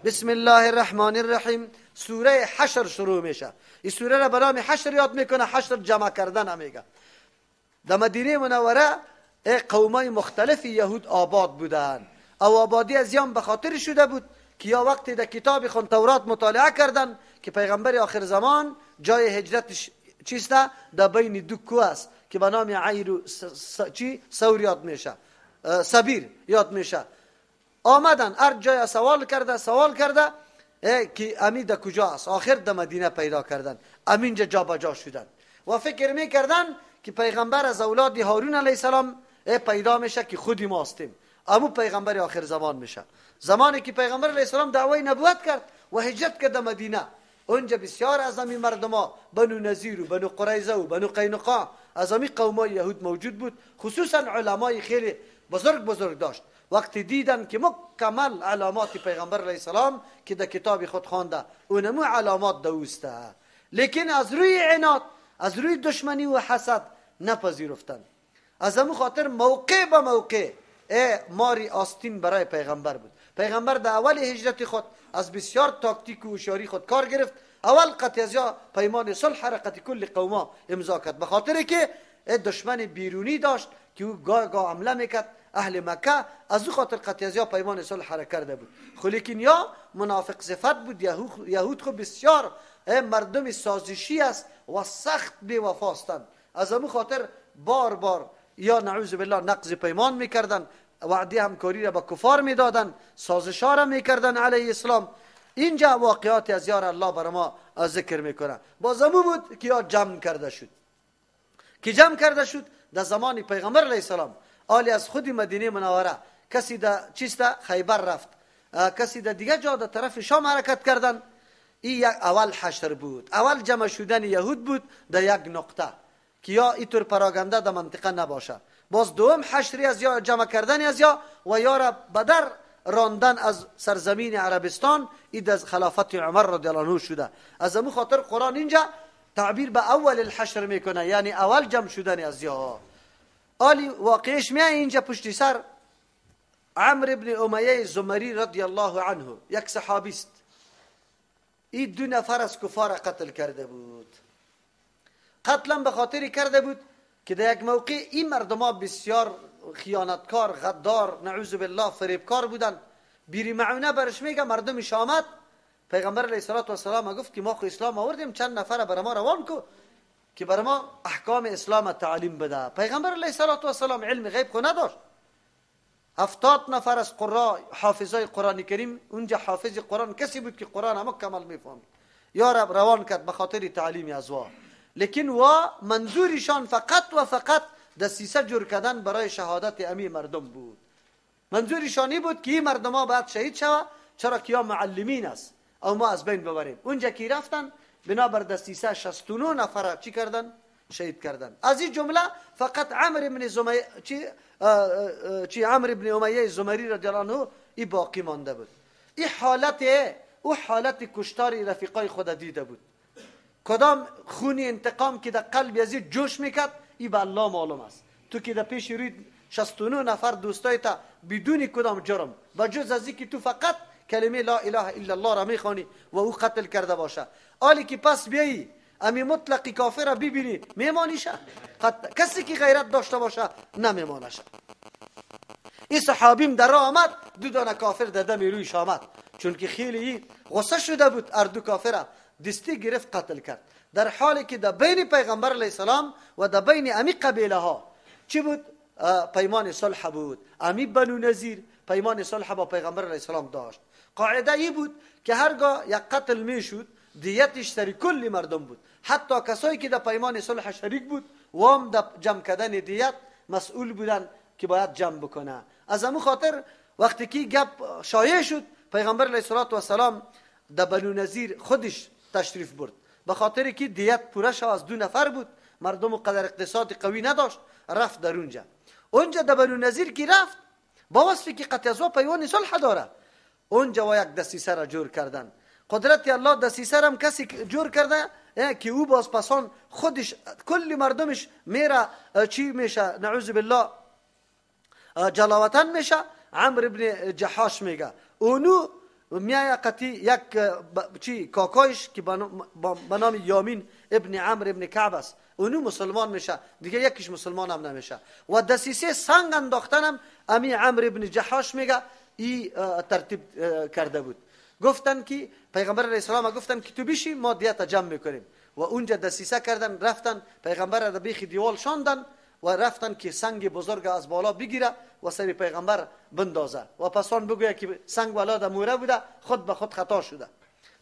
بسم الله الرحمن الرحیم. سوره حشر شروع میشه. این سوره را برام حشر یاد میکنه، حشر جمع کردن میگه. در مدینه منوره قومای مختلف یهود آباد بودن. او آبادی از یام به خاطر شده بود که یا وقتی در کتاب خون تورات مطالعه کردن که پیغمبر آخر زمان جای هجرتش چیست؟ در بین دو کوه است که به نام عیر و چی؟ ثور یاد میشه، سبیر یاد میشه. آمدن هر جای سوال کرده سوال کرده که امین در کجا است؟ آخر در مدینه پیدا کردن، امینجا جا بجا شدن و فکر میکردن که پیغمبر از اولاد هارون علیه السلام پیدا میشه که خودی ما هستیم، امو پیغمبر آخر زمان میشه. زمانی که پیغمبر علیه السلام دعوی نبوت کرد و هجرت کرد مدینه، اونجا بسیار از امی مردما بنو نذیر و بنو قریظه و بنو قینقاع از امی قومای یهود موجود بود، خصوصا علمای خیلی بزرگ بزرگ داشت. وقتی دیدن که مکمل علامات پیغمبر علیه السلام که در کتاب خود خوانده اونمو علامات دوسته، لیکن از روی عناد، از روی دشمنی و حسد نپذیرفتن. از همون خاطر موقع به موقع ماری آستین برای پیغمبر بود. پیغمبر در اول هجرت خود از بسیار تاکتیک و هوشیاری خود کار گرفت. اول قطعی پیمان صلح حرکت کل قوما امضا کرد، به خاطر که دشمن بیرونی داشت که او گاه گاه حمله میکرد اهل مکه، از او خاطر قطعی پیمان صلح کرده بود. خو لیکن یا منافق صفت بود. یهود خو بسیار مردم سازشی است و سخت بی‌وفا هستند. از همون خاطر بار بار یا نعوذ بالله نقض پیمان میکردن، وعده همکاری را با کفار میدادن، سازش ها را میکردن علیه اسلام. اینجا واقعات از یار الله بر ما ذکر میکنه. باز همون بود که یا جمع کرده شد، که جمع کرده شد در زمان پیغمبر علیه السلام. آلی از خود مدینه منوره کسی در چیست خیبر رفت، کسی در دیگه جا در طرف شام حرکت کردن. این یک اول حشر بود، اول جمع شدن یهود بود در یک نقطه که یا اینطور پراگنده در منطقه نباشه. باز دوم حشری از یا جمع کردن از یا و یا را بدر راندن از سرزمین عربستان، این از خلافت عمر رضی الله عنه شده. از همون خاطر قرآن اینجا تعبیر به اول الحشر میکنه، یعنی اول جمع شدن از یا. آلی واقعش میای اینجا پشتی سر عمرو بن امیه زمری رضی الله عنه یک صحابی است. این دو نفر از کفار قتل کرده بود. قتلا به خاطری کرده بود که در یک موقع این مردما بسیار خیانتکار، غدار، نعوذ بالله فریبکار بودن. بیری معونه برش میگه مردمش آمد، پیغمبر علیه الصلاة والسلام گفت که ما خو اسلام آوردیم، چند نفر بر ما روان کو که بر ما احکام اسلام تعلیم بده. پیغمبر علیه الصلاة والسلام علم غیب خو نداشت. 70 نفر از قرا حافظای قرآن کریم، اونجا حافظ قرآن کسی بود که قرآن هم کمال میفهمید، یا رب روان کرد به خاطر تعلیم از وا. لیکن وا منظورشان فقط و فقط دسیسه جور کردن برای شهادت امی مردم بود. منظورشان این بود که این مردم ها باید شهید شوه، چرا که یا معلمین است او ما از بین ببریم. اونجا که رفتن بنابر دسیسه 69 نفر چی کردن؟ شهید کردن. از این جمله فقط عمرو بن زمیه چی عمرو بن امیه زمری رضی الله عنه ای باقی مانده بود. این حالت او حالت کشتار رفیقای خود دیده بود. کدام خونی انتقام که در قلب یزید جوش میکرد، ای به الله معلوم است. تو که در پیش روی 69 نفر دوستای تا بدون کدام جرم و جز از اینکه تو فقط کلمه لا اله الا الله را میخوانی و او قتل کرده باشه، آلی که پس بیایی امی مطلقی کافر را ببینی میمانیشه؟ کسی که غیرت داشته باشه نمیمانشه. این صحابیم در راه آمد، دو دانه کافر در دم رویش آمد، چون که خیلی غصه شده بود، هر دو کافر دستی گرفت قتل کرد. در حالی که در بین پیغمبر علیه السلام و در بین امی قبیله ها چی بود؟ پیمان صلح بود. امی بنو نذیر پیمان صلح با پیغمبر علیه السلام داشت. قاعده ای بود که هرگاه یک قتل میشد دیتش سر کل مردم بود، حتی کسایی که در پیمان صلح شریک بود وام در جمع کردن دیت مسئول بودن که باید جمع بکنه. از همون خاطر وقتی که گپ شایع شد پیغمبر علیه السلام در بنو نذیر خودش تشریف برد، به خاطر که دیت پوره شو از دو نفر بود، مردم قدر اقتصاد قوی نداشت، رفت در اونجا. اونجا در بنو نذیر که رفت با وصفی که قطعه پیمان صلح داره، اونجا و یک دسیسه را جور کردن. قدرت الله دسیسه را هم کسی جور کرده که او باز پسان خودش کل مردمش میره چی میشه، نعوذ بالله جلاوطن میشه. عمرو ابن جحاش میگه اونو میای قطی یک چی کاکایش که به نام یامین ابن عمرو ابن کعب است، اونو مسلمان میشه، دیگه یکیش مسلمان هم نمیشه. و دسیسه سنگ انداختنم امی عمرو ابن جحاش میگه ای ترتیب کرده بود. گفتن که پیغمبر علیه السلام گفتن که تو بیشی ما دیت جمع میکنیم و اونجا دسیسه کردن، رفتن پیغمبر را بیخ دیوال شاندن و رفتن که سنگ بزرگ از بالا بگیره و سر پیغمبر بندازه و پسان بگویه که سنگ والا در موره بوده، خود به خود خطا شده،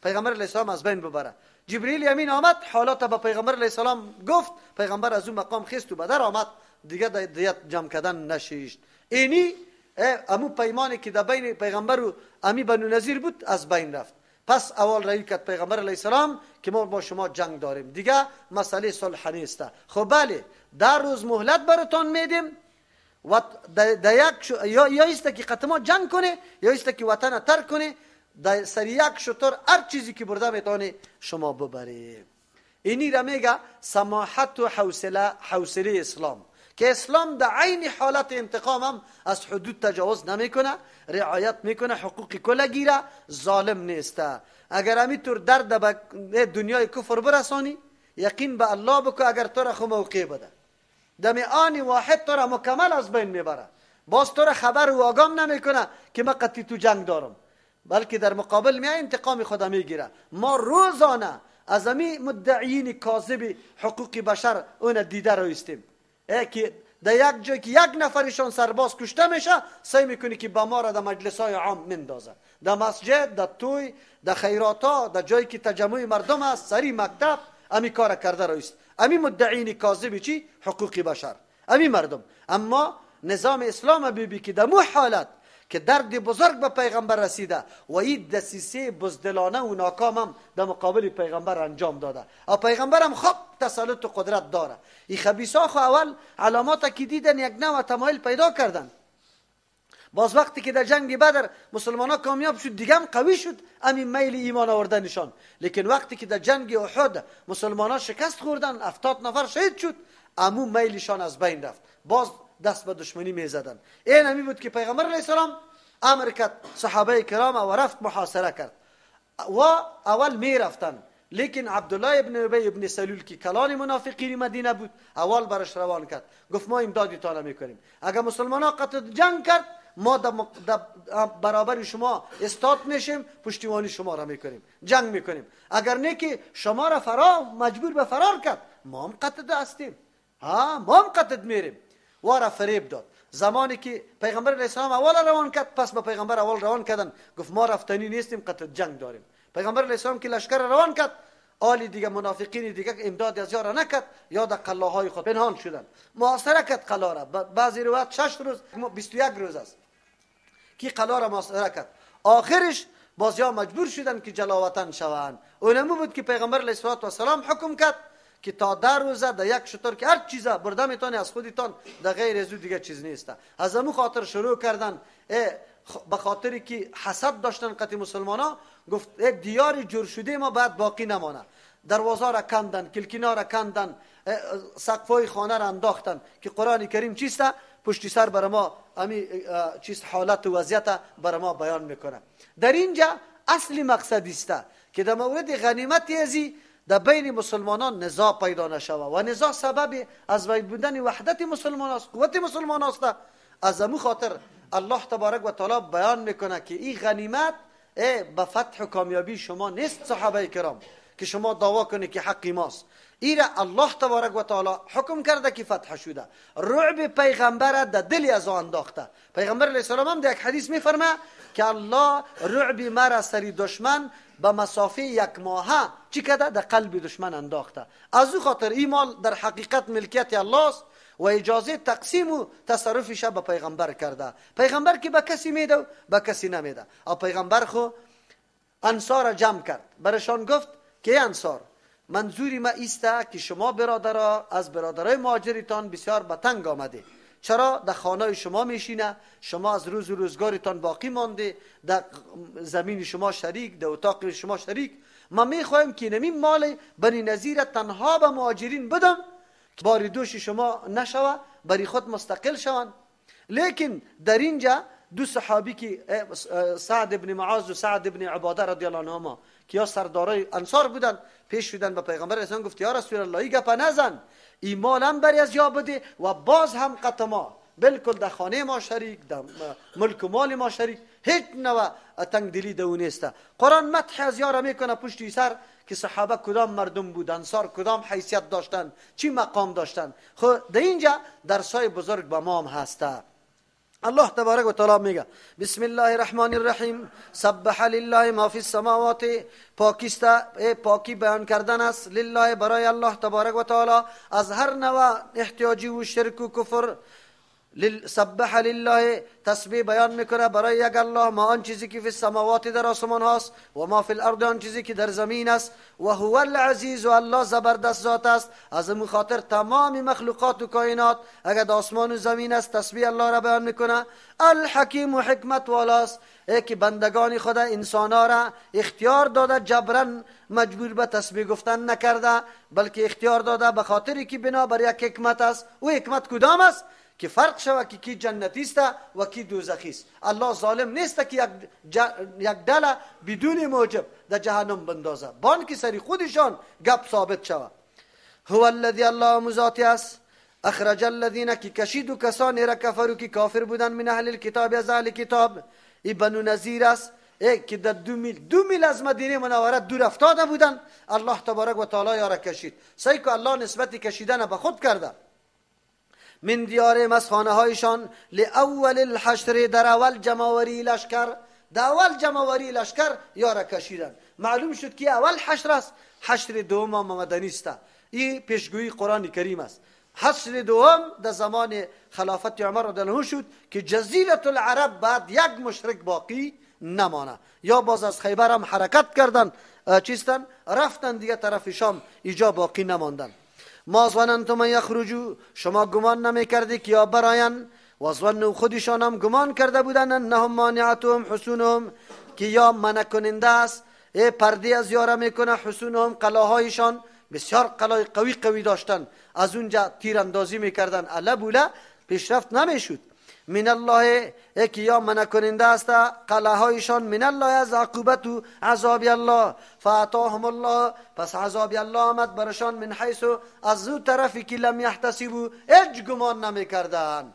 پیغمبر علیه السلام از بین ببره. جبریل امین آمد حالات به پیغمبر علیه السلام گفت، پیغمبر از اون مقام خیست و بدر آمد، دیگه دیت جمع کردن نشیشت. اینی امو پیمانی که در بین پیغمبر و امی بنو نظیر بود از بین رفت. پس اول رأی کرد پیغمبر علیه السلام که ما با شما جنگ داریم، دیگه مسئله صلح نیست. خب بله، در روز مهلت براتون میدیم و در یک یا ایست که قطعا جنگ کنه یا ایست که وطن ترک کنه، در سر یک شتر هر چیزی که برده میتونه شما ببری. اینی را میگه سماحت و حوصله اسلام، که اسلام در عین حالت انتقام هم از حدود تجاوز نمیکنه، رعایت میکنه، حقوق کل گیره، ظالم نیسته. اگر همی طور درد به دنیای کفر برسانی، یقین به الله بکو اگر تو را خو موقع بده، دم آن واحد تو را مکمل از بین میبره، باز تو را خبر و آگام نمیکنه که من قطعی تو جنگ دارم، بلکه در مقابل می انتقام خدا میگیره. ما روزانه از امی مدعیین کاذب حقوق بشر اون دیده رو استیم که در یک جای که یک نفرشان سرباز کشته میشه، سعی میکنی که با ما را در مجلس های عام مندازه، در مسجد، در توی، در خیرات ها، در جایی که تجمع مردم است، سری مکتب، امی کار کرده رو است. امی مدعین کاذب چی؟ حقوق بشر، امی مردم. اما نظام اسلام بیبی که در مو حالت که درد بزرگ به پیغمبر رسیده و این دسیسه بزدلانه و ناکام هم در مقابل پیغمبر انجام داده، او پیغمبرم خب تسلط و قدرت داره. این خبیثا خو اول علامات که دیدن یک نوع تمایل پیدا کردن، باز وقتی که در جنگ بدر مسلمان ها کامیاب شد دیگه هم قوی شد همین میل ایمان آوردنشان، لیکن وقتی که در جنگ احد مسلمان ها شکست خوردن، 70 نفر شهید شد، امو میلشان از بین رفت، باز دست به دشمنی می زدن. این همی بود که پیغمبر علیه السلام امر کرد صحابه کرام و رفت محاصره کرد و اول می رفتن، لیکن عبدالله ابن ابی ابن سلول که کلان منافقین مدینه بود اول برش روان کرد، گفت ما امدادی تا نمی کنیم، اگر مسلمان ها قتل جنگ کرد ما در برابر شما استاد میشیم، پشتیبانی شما را میکنیم، جنگ میکنیم، اگر نه که شما را فرار مجبور به فرار کرد ما هم قتل هستیم، ها ما هم قتل میریم. وارا فریب داد. زمانی که پیغمبر علیه السلام اول روان کرد، پس به پیغمبر اول روان کردن، گفت ما رفتنی نیستیم، قتل جنگ داریم. پیغمبر علیه السلام که لشکر روان کرد، آلی دیگه منافقین دیگه امداد از یارا نکرد، یا در قلاهای خود پنهان شدن. محاصره کرد قلا را، بعضی روایت 6 روز 21 روز است که قلا را محاصره کرد. آخرش باز یا مجبور شدن که جلاوطن شوند. اونمو بود که پیغمبر علیه السلام حکم کرد که تا در روزه در یک شتر که هر چیزه برده میتونی از خودتان، در غیر از او دیگه چیز نیست. از امو خاطر شروع کردن، به خاطری که حسد داشتن قطع مسلمان ها، گفت دیار جور شده ما باید باقی نمانه. دروازه را کندن، کلکینا را کندن، سقفای خانه را انداختن که قرآن کریم چیست پشتی سر بر ما امی چیز حالت و وضعیت بر ما بیان میکنه. در اینجا اصل مقصد است که در مورد غنیمت ازی در بین مسلمانان نزاع پیدا نشوه و نزاع سبب از بین بودن وحدت مسلمان است، قوت مسلمان است. از امو خاطر الله تبارک و تعالی بیان میکنه که این غنیمت به فتح و کامیابی شما نیست صحابه کرام که شما دعوا کنید که حقی ماست. ایره الله تبارک و تعالی حکم کرده که فتح شده. رعب پیغمبر در دل از آن انداخته. پیغمبر علیه السلام هم در یک حدیث میفرمه که الله رعب مرا سری دشمن به مسافه یک ماهه چی کرده؟ در قلب دشمن انداخته. از او خاطر این مال در حقیقت ملکیت الله است و اجازه تقسیم و تصرفش به پیغمبر کرده. پیغمبر که به کسی میده و به کسی نمیده. او پیغمبر خو انصار جمع کرد، برشان گفت که انصار، منظوری ما ایسته که شما برادرها از برادرای مهاجرتان بسیار به تنگ آمده. چرا؟ در خانه شما میشینه، شما از روز و روزگارتان باقی مانده، در زمین شما شریک، در اتاق شما شریک. ما میخوایم که نمی مال بنی نظیر تنها به مهاجرین بدم، باری دوش شما نشوه، بری خود مستقل شوند. لیکن در اینجا دو صحابی که سعد ابن معاذ و سعد ابن عباده رضی الله عنهما که یا سردارای انصار بودن، پیش شدن به پیغمبر اسلام، گفت یا رسول الله ای گپ نزن، ای مالم بری از یا بده و باز هم قطما بالکل در خانه ما شریک، در ملک و مال ما شریک، هیچ نوع تنگ دلی دو نیست. قرآن مدح از یارا میکنه پشتی سر که صحابه کدام مردم بود، انصار کدام حیثیت داشتن، چی مقام داشتن. خب در اینجا درسای بزرگ با ما هم هسته. الله تبارک و تعالی میگه بسم الله الرحمن الرحیم سبح لله ما فی السماوات، پاکیست، پاکی بیان کردن است لله برای الله تبارک و تعالی از هر نوع احتیاجی و شرک و کفر. سبح لله تسبیح بیان میکنه برای یک الله ما آن چیزی که فی السماوات در آسمان هاست و ما فی الارض آن چیزی که در زمین است و هو العزیز و الله زبردست ذات است. از این خاطر تمام مخلوقات و کائنات اگر در آسمان و زمین است تسبیح الله را بیان میکنه. الحکیم و حکمت والاست، ای که بندگان خدا انسان را اختیار داده، جبرا مجبور به تسبیح گفتن نکرده، بلکه اختیار داده به خاطری که بنا بر یک حکمت است. او حکمت کدام است؟ که فرق شود که کی جنتی است و کی دوزخی است. الله ظالم نیست که یک دله بدون موجب در جهنم بندازه، بان که سری خودشان گپ ثابت شود. هو الذی الله مذاتی است اخرج الذین که کشید و کسانی را کفرو که کافر بودن من اهل الکتاب از اهل کتاب، ای بنو نظیر است که در 2 میل از مدینه منوره دور افتاده بودن، الله تبارک و تعالی یارا کشید. سعی که الله نسبت کشیدن به خود کرده. من دیارهم از خانه هایشان لأول الحشر در اول جماوری لشکر، در اول جماوری لشکر یارا کشیدن. معلوم شد که اول حشر است، حشر دوم مدنی است. این پیشگویی قرآن کریم است. حشر دوم در زمان خلافت عمر رضی الله عنه شد که جزیره العرب بعد یک مشرک باقی نمانه. یا باز از خیبر هم حرکت کردن، چیستن رفتن دیگه طرف شام، ایجا باقی نماندن. ما ظننتم ان یخرجوا، شما گمان نمی کردی که یا براین، و ظنوا خودشان هم گمان کرده بودن انهم مانعتهم حصونهم که یا منع کننده است، ای پرده از یاره میکنه، حصونهم قلاهایشان بسیار قلای قوی قوی داشتن، از اونجا تیراندازی میکردن، الا بولا پیشرفت نمیشد. من الله که یا منع کننده است قلعه من الله از عقوبت و عذاب الله. فاتاهم الله، پس عذاب الله آمد برشان، من حیث از او طرفی که لم یحتسبوا هیچ گمان نمیکردن.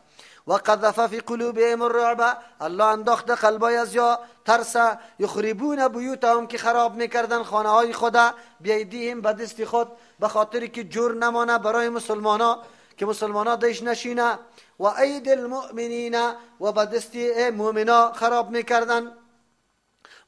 و قذف فی قلوبهم الرعب، الله انداخت قلبای از یا ترس، یخربون بیوتهم که خراب میکردن خانه های خدا، بایدیهم به دست خود، به خاطر که جور نمانه برای مسلمانا که مسلمانا دیش نشینه، و اید المؤمنین و به دست مؤمنا خراب میکردن.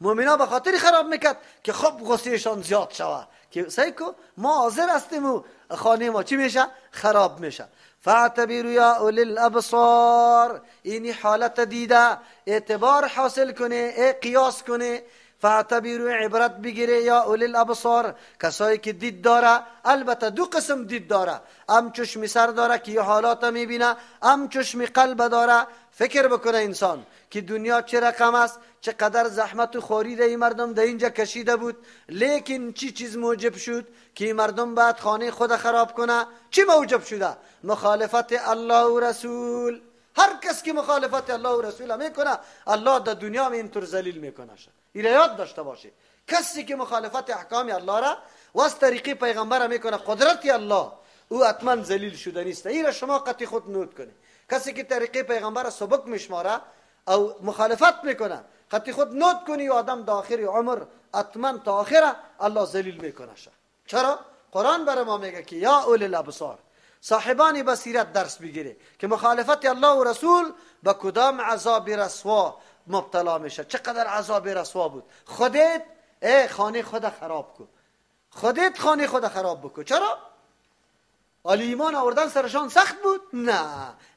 مؤمنا به خاطر خراب میکرد که خب غصهشان زیاد شوه که سیکو ما حاضر هستیم و خانه ما چی میشه؟ خراب میشه. فاعتبروا یا اولی الابصار، اینی حالت دیده اعتبار حاصل کنه، ای قیاس کنه. فاعتبروا عبرت بگیره یا اولی الابصار، کسایی که دید داره. البته دو قسم دید داره، ام چشم سر داره که یه حالات میبینه، ام چشم قلب داره فکر بکنه انسان که دنیا چه رقم است، چقدر زحمت و خواری ده این مردم در اینجا کشیده بود، لیکن چی چیز موجب شد که این مردم بعد خانه خود خراب کنه؟ چی موجب شده؟ مخالفت الله و رسول. هر کس که مخالفت الله و رسول میکنه، الله در دنیا اینطور ذلیل میکنه. این یاد داشته باشه، کسی که مخالفت احکام الله را و از طریقی پیغمبر میکنه، قدرت الله او حتما ذلیل شده نیست. این را شما قطعی خود note کنه. کسی که طریقه پیغمبر سبک میشماره او مخالفت میکنه، قطعی خود note کنی و آدم در آخر عمر حتما تا آخر الله ذلیل میکنه. چرا؟ قرآن برای ما میگه که یا اولی الابصار، صاحبان بصیرت درس بگیره که مخالفت الله و رسول به کدام عذاب رسوا مبتلا میشه. چقدر عذاب رسوا بود. خودت ای خانه خود خراب کو، خودت خانه خود خراب بکن. چرا؟ ولی ایمان آوردن سرشان سخت بود؟ نه،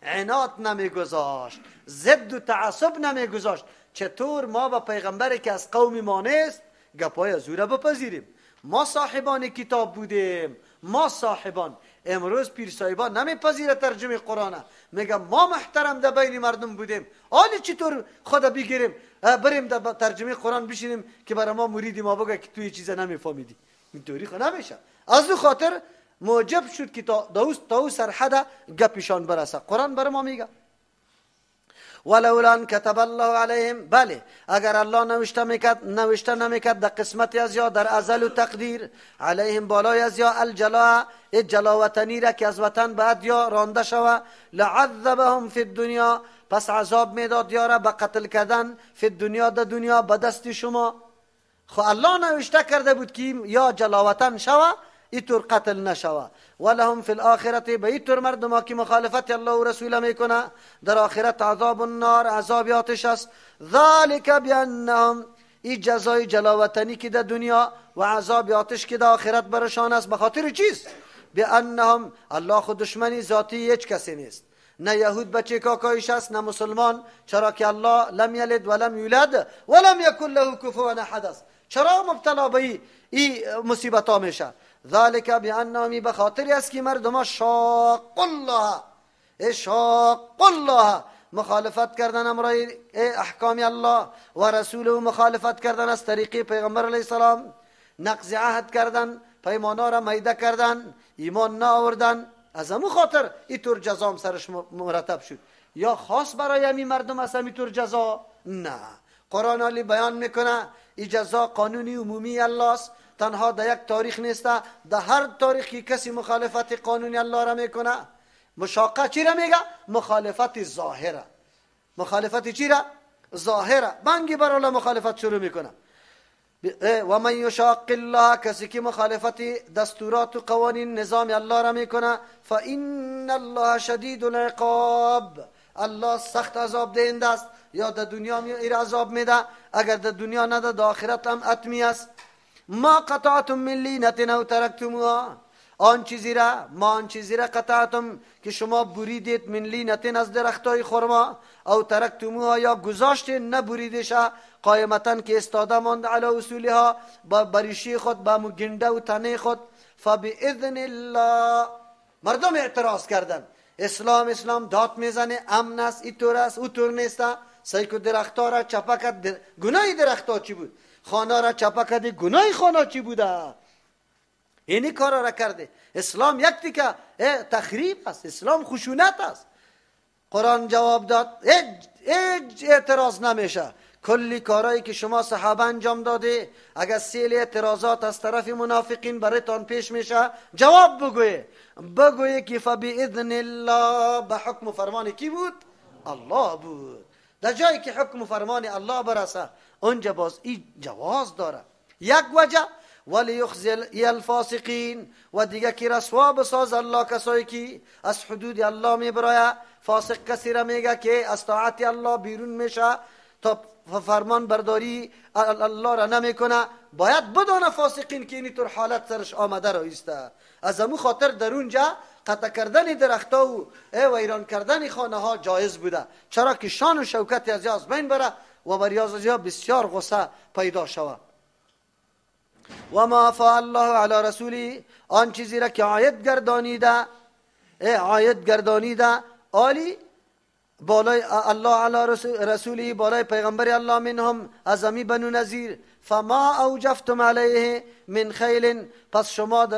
عناد نمیگذاشت، ضد و تعصب نمیگذاشت. چطور ما با پیغمبری که از قوم ما نیست گپای از او را بپذیریم؟ ما صاحبان کتاب بودیم، ما صاحبان. امروز پیر صاحبان نمیپذیره ترجمه قرآن، میگه ما محترم در بین مردم بودیم، حالی چطور خدا بگیریم بریم در ترجمه قرآن بشینیم که برای ما مریدی ما بگه که توی چیز نمیفهمیدی؟ اینطوری خو نمیشه. از او خاطر موجب شد که تا او سرحد گپشان برسه. قرآن برای ما میگه ولولا ان کتب الله علیهم، بله اگر الله نوشته نمیکرد در قسمت از یا در ازل و تقدیر، علیهم بالای از یا الجلا جلاوطنی را که از وطن بعد یا رانده شوه، لعذبهم فی الدنیا، پس عذاب میداد یا را به قتل کردن، فی الدنیا در دنیا به دست شما. خو الله نوشته کرده بود که یا جلاوطن شوه ایطور قتل نشوه. ولهم فی الاخرت، به ایطور مردم که مخالفت الله و رسوله میکنه در آخرت عذاب النار، عذاب آتش است. ذلک بانهم، ای جزای جلاوطنی که در دنیا و عذاب آتش که در آخرت برشان است، به خاطر چیست؟ بانهم، الله خود دشمنی ذاتی هیچ کسی نیست، نه یهود بچه کاکایش است نه مسلمان، چرا که الله لم یلد ولم یولد ولم یکن له کفوا احد است. چرا مبتلا به ای مصیبت ها میشه؟ ذالک بانهم، به خاطر است که مردم شاق الله، شاق الله، مخالفت کردن امرای احکام الله و رسوله، مخالفت کردن از طریق پیغمبر علیه السلام، نقض عهد کردن، پیمانا را میده کردن، ایمان نآوردن، از همون خاطر اینطور جزام سرش مرتب شد. یا خاص برای همین مردم است همینطور جزا؟ نه، قرآن علی بیان میکنه این جزا قانونی عمومی الله است، تنها در یک تاریخ نیست، در هر تاریخی کسی مخالفت قانونی الله را میکنه. مشاقه چی را میگه؟ مخالفت ظاهره. مخالفت چی را؟ ظاهره. بانگی بر الله مخالفت شروع میکنه. و من یشاق الله، کسی که مخالفت دستورات و قوانین نظام الله را میکنه، فإن الله شدید العقاب، الله سخت عذاب دهنده است. یا در دنیا ایر عذاب میده، اگر در دنیا نده در آخرت هم اتمی است. ما قطعتم من لینة او ترکتموها، آن چیزی را، ما آن چیزی را قطعتم که شما بریدید، من لینة از درختای خرما، او ترکتموها یا گذاشتین نبریدشه، قائمتا که استاده ماند، علی اصولها با بریشی خود، با گنده و تنه خود، فباذن الله. مردم اعتراض کردن، اسلام اسلام داد میزنه، امن است، اینطور است، اونطور نیست. سیکو درختها را چپه کرد، گناه درختها چی بود؟ خانه را چپه کرده، گناه خانه چی بوده؟ اینی کارا را کرده. اسلام یک تیکه تخریب است، اسلام خشونت است. قرآن جواب داد، هیچ اعتراض نمیشه. کلی کارهایی که شما صحابه انجام داده، اگر سیل اعتراضات از طرف منافقین برایتان پیش میشه، جواب بگویه، بگویه که فباذن الله، به حکم و فرمان کی بود؟ الله بود. در جایی که حکم و فرمان الله برسه، اونجا باز این جواز داره. یک وجه ولیخزی الفاسقین، و دیگه که رسوا بساز الله کسایی که از حدود الله میبرایه. فاسق کسی را میگه که از طاعت الله بیرون میشه، تا فرمان برداری الله را نمیکنه. باید بدانه فاسقین که اینطور حالت سرش آمده را ایسته. از امو خاطر در اونجا قطع کردن درختها و ویران کردن خانه ها جایز بوده، چرا که شان و شوکت از از بین بره و بر از بسیار غصه پیدا شوه. و ما افاء الله علی رسوله، آن چیزی را که عاید گردانیده، عاید گردانیده آلی بالای الله علی رسوله، بالای پیغمبر الله، منهم از امی بنو نظیر، فما اوجفتم علیه من خیل، پس شما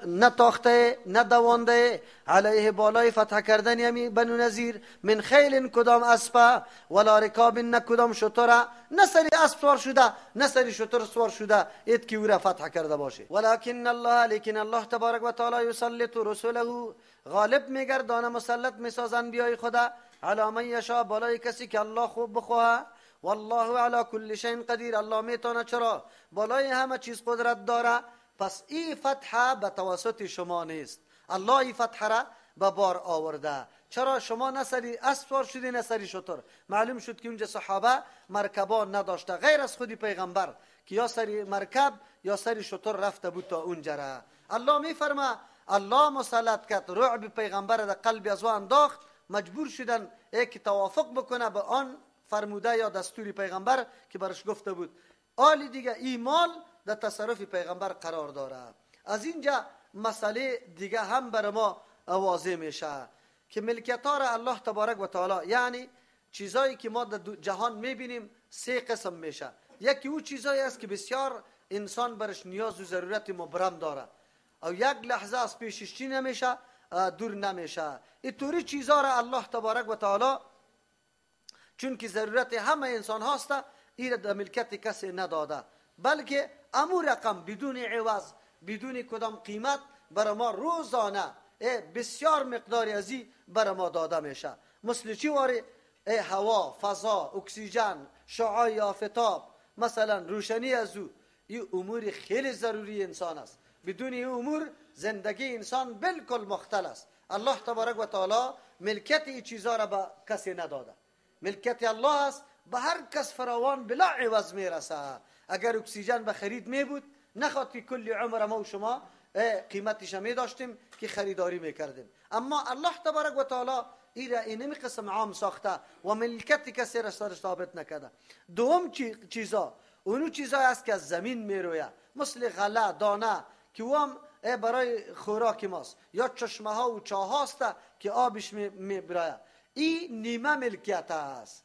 نتاخته ندوانده علیه بالای فتح کردن امی بنو نظیر، من خیل کدام اسب، ولا رکاب نه کدام شتر، نه سری اسب سوار شده نه سری شتر سوار شده اید که او را فتح کرده باشه. ولکن الله، لیکن الله تبارک و تعالی یسلط رسوله، غالب میگردانه مسلط میساز انبیای خدا، علی من یشاء، بالای کسی که الله خوب بخواه. والله علی کل شیء قدیر، الله میتونه، چرا بالای همه چیز قدرت داره. پس این فتح به توسط شما نیست، الله این فتح را به بار آورده. چرا شما نه سری اسب سوار شدی نه سری شتر؟ معلوم شد که اونجا صحابه مرکبان نداشته غیر از خودی پیغمبر که یا سری مرکب یا سری شتر رفته بود تا اونجا را. الله میفرما الله مسلط کرد، رعب پیغمبر در قلب از او انداخت، مجبور شدن که توافق بکنه به آن فرموده یا دستوری پیغمبر که برش گفته بود. آلی دیگه ایمان در تصرف پیغمبر قرار داره. از اینجا مسئله دیگه هم بر ما واضح میشه که ملکیت ها را الله تبارک و تعالی، یعنی چیزایی که ما در جهان میبینیم سه قسم میشه. یکی او چیزایی است که بسیار انسان برش نیاز و ضرورت مبرم داره او یک لحظه از پیشش چی نمیشه، دور نمیشه. اینطوری چیزا را الله تبارک و تعالی چون که ضرورت همه انسان هاست، این در ملکیت کسی نداده، بلکه امو رقم بدون عوض، بدون کدام قیمت برای ما روزانه بسیار مقداری از این برای ما داده میشه. مثل چی واره؟ هوا، فضا، اکسیژن، شعاع آفتاب، مثلا روشنی از او، این امور خیلی ضروری انسان است. بدون این امور زندگی انسان بالکل مختل است. الله تبارک و تعالی ملکیت این چیزا را به کسی نداده. ملکیت الله است، به هر کس فراوان بلا عوض میرسه. اگر اکسیژن به خرید می بود، نخواد که کل عمر ما و شما قیمتش می داشتیم که خریداری میکردیم. اما الله تبارک و تعالی ایرا اینمی قسم عام ساخته و ملکیت کسی را سرش ثابت نکرده. دوم چیزا، اونو چیزا است که از زمین میرویه، مثل غله، دانه که او هم برای خوراک ماست، یا چشمه ها و چاه هاست که آبش میبرایه. این نیمه ملکیت است،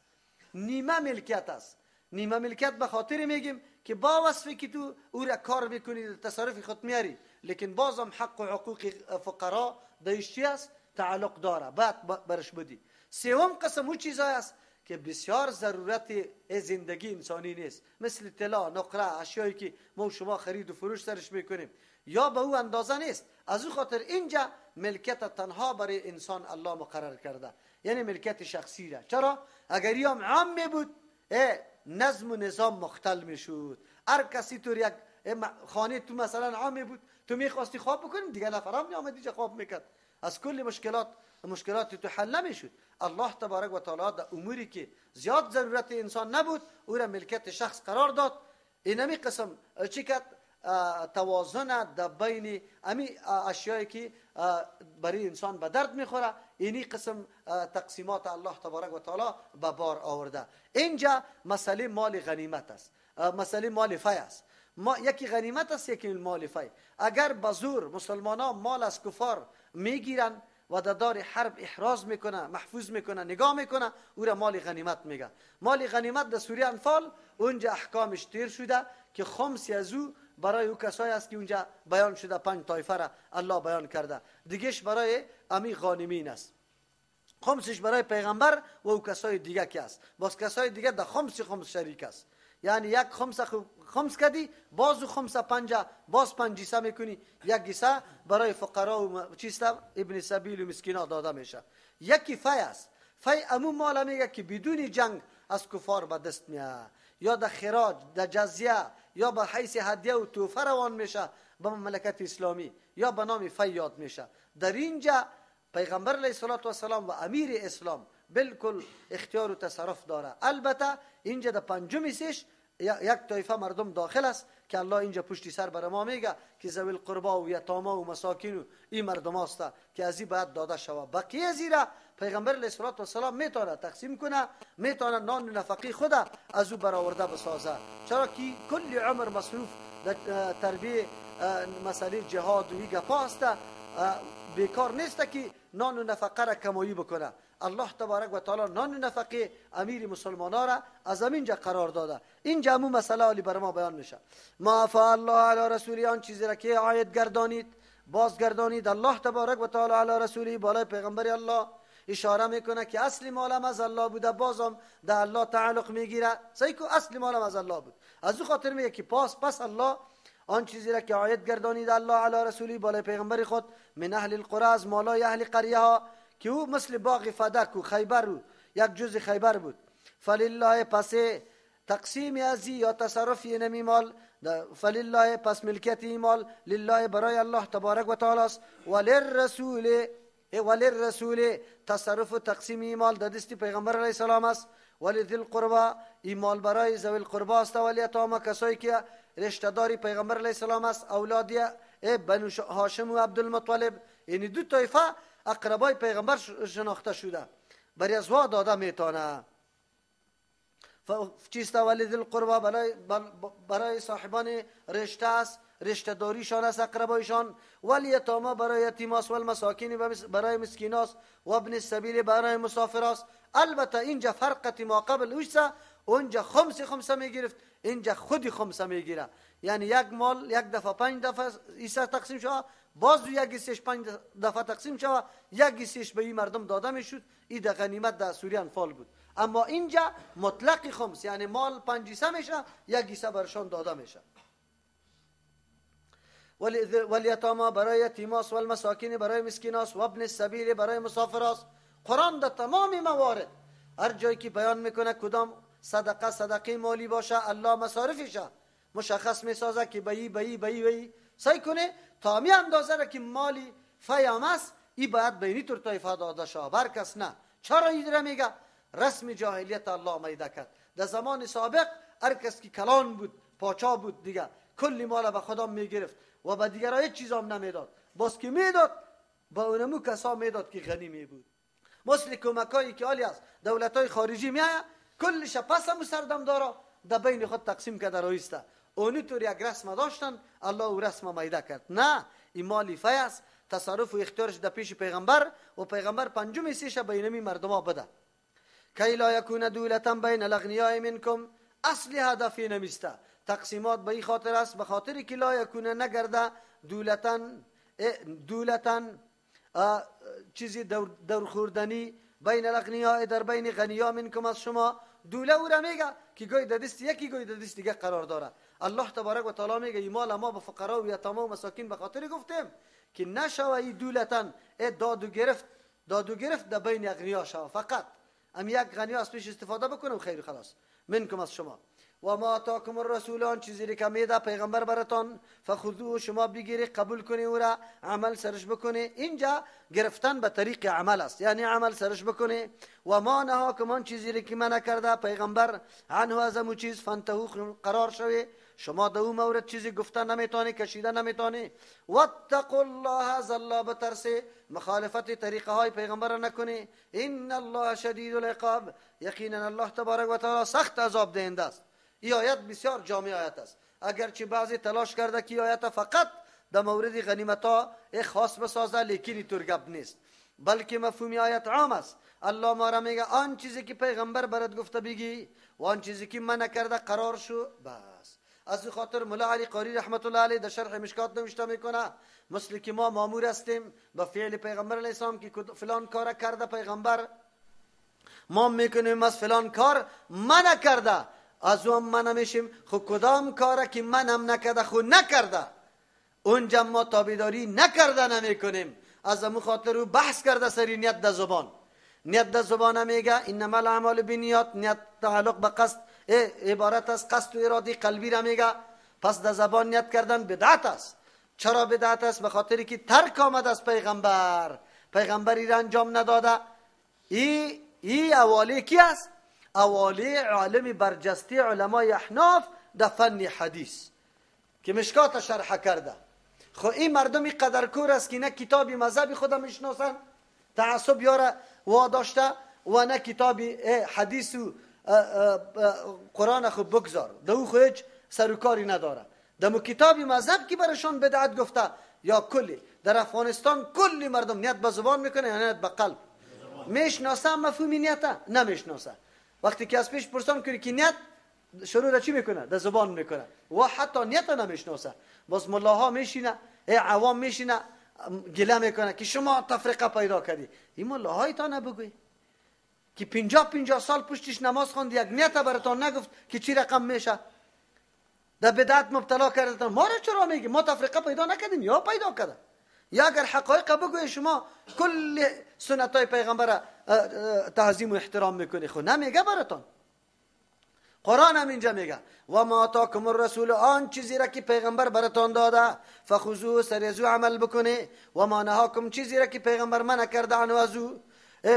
نیمه ملکیت است. نیمه ملکیت به خاطر میگیم که با وصفی که تو او را کار میکنی، تصرف خود میاری، لیکن بازم حق و حقوق فقرا دیش چی است؟ تعلق داره، بعد برش بدی. سوم قسم او چیزای است که بسیار ضرورت زندگی انسانی نیست، مثل طلا، نقره، اشیایی که ما و شما خرید و فروش سرش میکنیم یا به او اندازه نیست. از او خاطر اینجا ملکیت تنها برای انسان الله مقرر کرده، یعنی ملکیت شخصی را. چرا؟ اگر هم عام می بود نظم و نظام مختل میشد. هر کسی تو یک خانه تو مثلا عام بود، تو میخواستی خواب بکنی، دیگه نفرام میآمد اینجا خواب میکرد، از کل مشکلات تو حل نمیشد. الله تبارک و تعالی در اموری که زیاد ضرورت انسان نبود، او را ملکیت شخص قرار داد. اینمی قسم چی کرد؟ توازن در بین امی اشیایی که برای انسان به درد میخوره، اینی قسم تقسیمات الله تبارک و تعالی به بار آورده. اینجا مسئله مال غنیمت است، مسئله مال فی است. ما یکی غنیمت است، یکی مال فی. اگر به زور مسلمان ها مال از کفار میگیرن و در دار حرب احراز میکنه، محفوظ میکنه، نگاه میکنه، او را مال غنیمت میگه. مال غنیمت در سوره انفال اونجا احکامش تیر شده که خمس از او برای او کسایی است که اونجا بیان شده، 5 طایفه را الله بیان کرده. دیگهش برای امی غانمین است، خمسش برای پیغمبر و او کسای دیگه که است. باز کسای دیگه در خمس خمس شریک است، یعنی یک خمس خمس کدی، باز خمس پنجه، باز 5 حصه میکنی، یک حصه برای فقرا و چیست ابن سبیل و مسکینا داده میشه. یکی فی است. فی امو مال میگه که بدون جنگ از کفار به دست میاد، یا در خراج، در جزیه، یا به حیث هدیه و توفه روان میشه به مملکت اسلامی، یا به نام فی یاد میشه. در اینجا پیغمبر علیه الصلاة والسلام و امیر اسلام بالکل اختیار و تصرف داره. البته اینجا در پنجم سیش یک طایفه مردم داخل است که الله اینجا پشتی سر بر ما میگه که ذوی القربا و یتاما و مساکین و این مردم است که از این باید داده شود. بقیه زیرا پیغمبر علیه الصلاة والسلام میتونه تقسیم کنه، میتونه نان نفقه خود از او برآورده بسازه، چرا که کل عمر مصروف در تربیه مسئله جهاد و این گپا است، بیکار نیست که نان و نفقه را کمایی بکنه. الله تبارک و تعالی نان نفقه امیر مسلمانان را از اینجا قرار داده. اینجا همون مسئله علی بر ما بیان میشه. ما افاء الله علی رسولی، آن چیزی را که عاید گردانید، باز گردانید الله تبارک و تعالی علی رسولی، بالای پیغمبر الله. اشاره میکنه که اصل مالم از الله بوده، بازم در الله تعلق میگیره. صحیح که اصل مالم از الله بود، از او خاطر میگه که پس الله آن چیزی را که عاید گردانید الله علی رسولی، بالای پیغمبر خود، من اهل القرى، از مالای اهل قریه ها که او مثل باغ فدک و خیبر و یک جز خیبر بود. فلله، پس تقسیم ازی یا تصرف اینمی مال، فلله پس ملکیت این مال، لله برای الله تبارک و تعالی است، وللرسول، وللرسول تصرف و تقسیم این مال در دست پیغمبر علیه السلام است، ولذی القربا این مال برای ذوی القربا است، ولیتاما کسایی که رشته داری پیغمبر علیه السلام است، اولاد بنو هاشم و عبدالمطلب، یعنی دو طایفه اقربای پیغمبر شناخته شده، برای از وا داده میتونه. چیست؟ ولی القربا برای صاحبان رشته است، رشته داریشان است، اقربایشان، ولی یتاما برای یتیماست، والمساکین برای مسکیناست، و ابن السبیل برای مسافراست. البته اینجا فرقت ما قبل اوشته، اونجا خمس خمسه میگرفت، اینجا خودی خمسه میگیره. یعنی یک مال یک دفعه 5 دفعه ایسا تقسیم شود، باز یک سیش 5 دفعه تقسیم شود، یک سیش به این مردم داده میشد. این در غنیمت در سوریه انفال بود. اما اینجا مطلق خمس، یعنی مال 5 حصه میشه، یک حصه برشان داده میشه. والیتاما برای یتیماس، والمساکین برای مسکیناس، و ابن السبیل برای مسافراس. قرآن در تمام موارد هر جایی که بیان میکنه کدام صدقه صدقه مالی باشه، الله مصارفشه مشخص میسازه که بئی بئی بئی بئی سعی کنه تا می اندازه را که مالی فیام است ای باید بینی طور طایفه داده شه، بر کس نه. چرا این را میگه؟ رسم جاهلیت الله میده کرد. در زمان سابق هر کس که کلان بود، پاچا بود دیگه، کلی مال به خدا میگرفت و به دیگرها هیچ چیز هم نمیداد. باز که میداد با اونمو کسا میداد که غنی می بود. مثل کمکایی که حالی است دولت‌های خارجی میآید کلش پس هم سردم دارا در بین خود تقسیم کرده رایسته. اونی طور یک رسم داشتن، الله او رسم میده کرد. نه، این مالی فی است، تصرف و اختیارش در پیش پیغمبر و پیغمبر پنجم حصه‌ش به اینمی مردما بده. کی لا یکون دولتا بین الاغنیاء منکم، اصل هدف نمیسته. تقسیمات به این خاطر است، به خاطر که لا یکون نگرده دولتا، دولتا چیزی دور خوردنی بین الاغنیاء در بین غنیا منکم از شما. دوله او را میگه که گوی در دست یکی گوی در دست دیگه قرار داره. الله تبارک و تعالی میگه این مال ما به فقرا و یتاما و مساکین به خاطر گفتیم که نشوه ای دولتن ای داد و گرفت، داد و گرفت در بین اغنیا شوه، فقط ام یک غنیا از پیش استفاده بکنم خیر خلاص. منکم از شما. و ما آتاکم الرسول، آن چیزی که میده پیغمبر براتان، فخذوه شما بگیری قبول کنی او را، عمل سرش بکنی. اینجا گرفتن به طریق عمل است، یعنی عمل سرش بکنی. و ما نهاکم، آن چیزی که منع کرده پیغمبر، عنه از امو چیز، فانتهو قرار شوی، شما در او مورد چیزی گفته نمیتونی، کشیده نمیتونی. واتقوا الله، از الله بترسی، مخالفت طریقه های پیغمبر نکنی. ان الله شدید العقاب، یقینا الله تبارک و تعالی سخت عذاب دهنده است. این آیت بسیار جامع آیت است، اگرچه بعضی تلاش کرده که آیت فقط در مورد غنیمت ها خاص بسازه، لیکن اینطور گپ نیست، بلکه مفهوم آیت عام است. الله ما را میگه آن چیزی که پیغمبر برات گفته بگی و آن چیزی که منع کرده قرار شو، بس. از خاطر مولا علی قاری رحمت الله علیه در شرح مشکات نوشته میکنه مثل که ما مامور هستیم به فعل پیغمبر علیه السلام که فلان کار کرده پیغمبر، ما میکنیم از فلان کار منع کرده، از اون منع میشیم. خو کدام کاره که منم نکرده خو نکرده، اونجا ما تابعداری نکرده نمیکنیم. از امو خاطر او بحث کرده سری نیت در زبان. نیت در زبان میگه انما الاعمال بالنیات، نیت تعلق به قصد، عبارت از قصد و اراده قلبی را میگه. پس در زبان نیت کردن بدعت است. چرا بدعت است؟ به خاطر که ترک آمد از پیغمبر، پیغمبر ای را انجام نداده. ای اوالی کی است؟ اوالی عالم برجسته علمای احناف در فن حدیث که مشکات شرح کرده. خو این مردمی قدر کور است که نه کتاب مذهبی خودم میشناسن، تعصب یاره واداشته، و نه کتاب حدیث و قرآن خو بگذار، دو خو هیچ سر و کاری نداره. دمو کتاب مذهب که برشان بدعت گفته یا کلی در افغانستان کلی مردم نیت به زبان میکنه یا نیت به قلب میشناسه، مفهوم نیته نمیشناسه. وقتی که از پیش پرسان کنی که نیت شروع در چی میکنه؟ در زبان میکنه و حتی نیت نمیشناسه. باز ملاها میشینه، ای عوام میشینه گله میکنه که شما تفرقه پیدا کردی. این ملاهای تا نبگوی که 50 سال پشتش نماز خواند، یک نیت براتان نگفت که چی رقم میشه، در بدعت مبتلا کردتان. ما را چرا میگی؟ ما تفرقه پیدا نکردیم یا پیدا کرده؟ یا اگر حقایق بگوی شما کل سنت های پیغمبر تعظیم و احترام میکنی، خو نمیگه براتان. قرآن هم اینجا میگه و ما آتاکم الرسول، آن چیزی را که پیغمبر براتان داده فخذوه، سر از او عمل بکنه، و ما نهاکم، چیزی را که پیغمبر منع کرده عنه از او،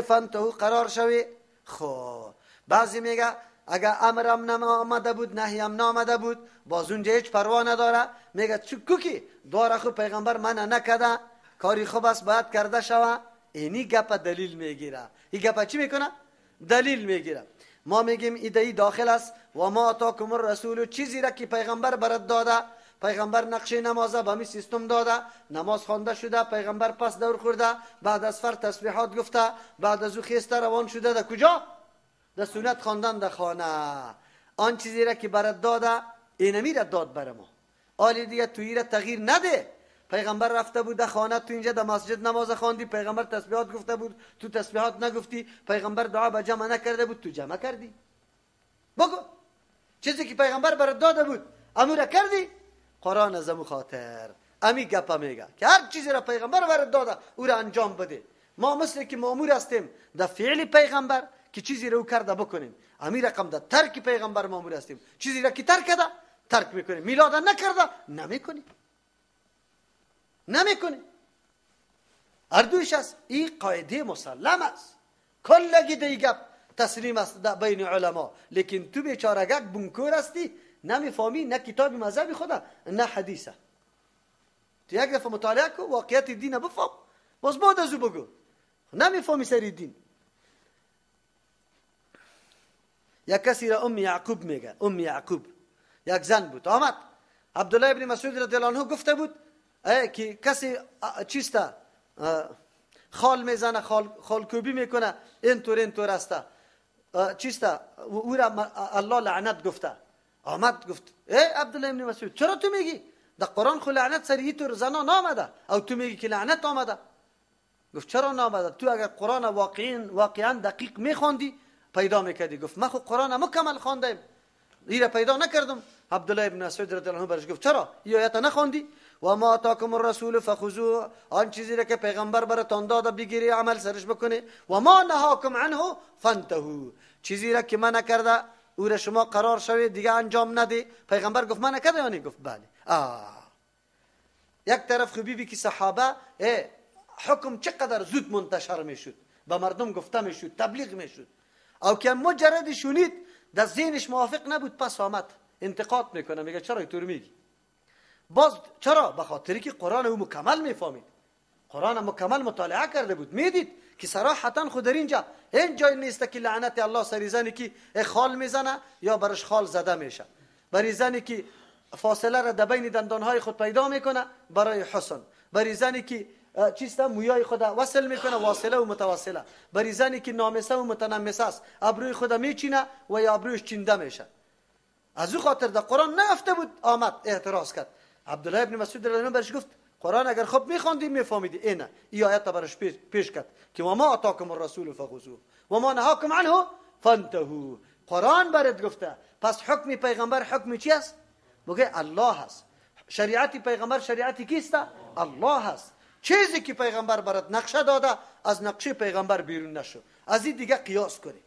فانتهوا قرار شوی. خب بعضی میگه اگر امرم نامده بود، نهیم نامده بود، باز اونجا هیچ پروا نداره. میگه چو کوکی دواره خو پیغمبر منع نکرده، کاری خوب است باید کرده شوه. اینی گپ دلیل میگیره. این گپ چی میکنه؟ دلیل میگیره. ما میگیم ایده داخل است و ما آتاکم الرسول، چیزی را که پیغمبر برات داده، پیغمبر نقشه نماز به می سیستم داده، نماز خوانده شده، پیغمبر پس دور خورده، بعد از فر تسبیحات گفته، بعد از او خیسته روان شده در کجا؟ در سنت خواندن در خانه. آن چیزی را که برات داده اینمی را داد بر ما. آلی دیگه تویی را تغییر نده. پیغمبر رفته بود در خانه، تو اینجا در مسجد نماز خواندی، پیغمبر تسبیحات گفته بود، تو تسبیحات نگفتی، پیغمبر دعا به جمع نکرده بود، تو جمع کردی. بگو چیزی که پیغمبر برات داده بود امور کردی؟ قرآن از امو خاطر امی گپا میگه که هر چیزی را پیغمبر برات داده او را انجام بده. ما مثل که مامور هستیم در فعل پیغمبر که چیزی را او کرده بکنیم، امی رقم در ترک پیغمبر مامور هستیم، چیزی را که ترک کرده ترک میکنیم، میلاد نکرده نمیکنیم، نمیکنیم. اردویش است. این قاعده مسلم است، کلگی دی گپ تسلیم است در بین علما. لیکن تو بیچارگک بنکور هستی، نمیفهمی نه کتاب مذهبی خدا نه حدیثه. تو یک دفعه مطالعه کو، واقعیت دین بفهم، باز بعد از او بگو. نمیفهمی سری دین. یک کسی را ام یعقوب میگه، ام یعقوب یک زن بود، آمد عبدالله ابن مسعود رضی الله عنه گفته بود که کسی چیسته خال میزنه، خالکوبی میکنه، اینطور اینطور است، چیسته او را الله لعنت گفته. آمد گفت ای عبدالله ابن مسعود چرا تو میگی؟ در قرآن خو لعنت سر اینطور زنا نامده، او تو میگی که لعنت آمده. گفت چرا نامده؟ تو اگر قرآن واقعا دقیق میخواندی پیدا میکردی. گفت من خو قرآن مکمل خواندم، این پیدا نکردم. عبدالله ابن مسعود رضی الله عنه برش گفت چرا این آیت نخواندی؟ و ما آتاکم الرسول فخذوه، آن چیزی را که پیغمبر براتان داده بگیری عمل سرش بکنی. و ما نهاکم عنه فانتهوا، چیزی را که من نکرده او را شما قرار شوید دیگه انجام نده. پیغمبر گفت من نکرده یعنی؟ گفت بله. یک طرف خوبی که صحابه حکم چقدر زود منتشر میشد، به مردم گفته میشد، تبلیغ میشد، او که مجرد شنید در ذهنش موافق نبود، پس آمد انتقاد میکنه، میگه چرا اینطور میگی؟ باز چرا؟ به خاطری که قرآن او مکمل میفهمید، قرآن مکمل مطالعه کرده بود، میدید که صراحتا خود در اینجا این جای نیست که لعنت الله سری زنی که خال میزنه یا برش خال زده میشه، برای زنی که فاصله را در بین دندانهای خود پیدا میکنه برای حسن، برای زنی که چیست مویای خود وصل میکنه واصله و متواصله، برای زنی که نامسه و متنمسه است ابروی خود میچینه و یا ابرویش چینده میشه. از او خاطر در قرآن نیافته بود، آمد اعتراض کرد. عبدالله ابن مسعود رضی الله عنه برش گفت قرآن اگر خوب میخواندی میفهمیدی. اینه این آیت برش پیش کرد که و ما آتاکم الرسول فخذوه و ما نهاکم عنه فانتهوا. قرآن برات گفته. پس حکم پیغمبر حکم چی است؟ بگه الله است. شریعت پیغمبر شریعت کیست؟ الله است. چیزی که پیغمبر برات نقشه داده از نقشه پیغمبر بیرون نشو. از این دیگه قیاس کنی،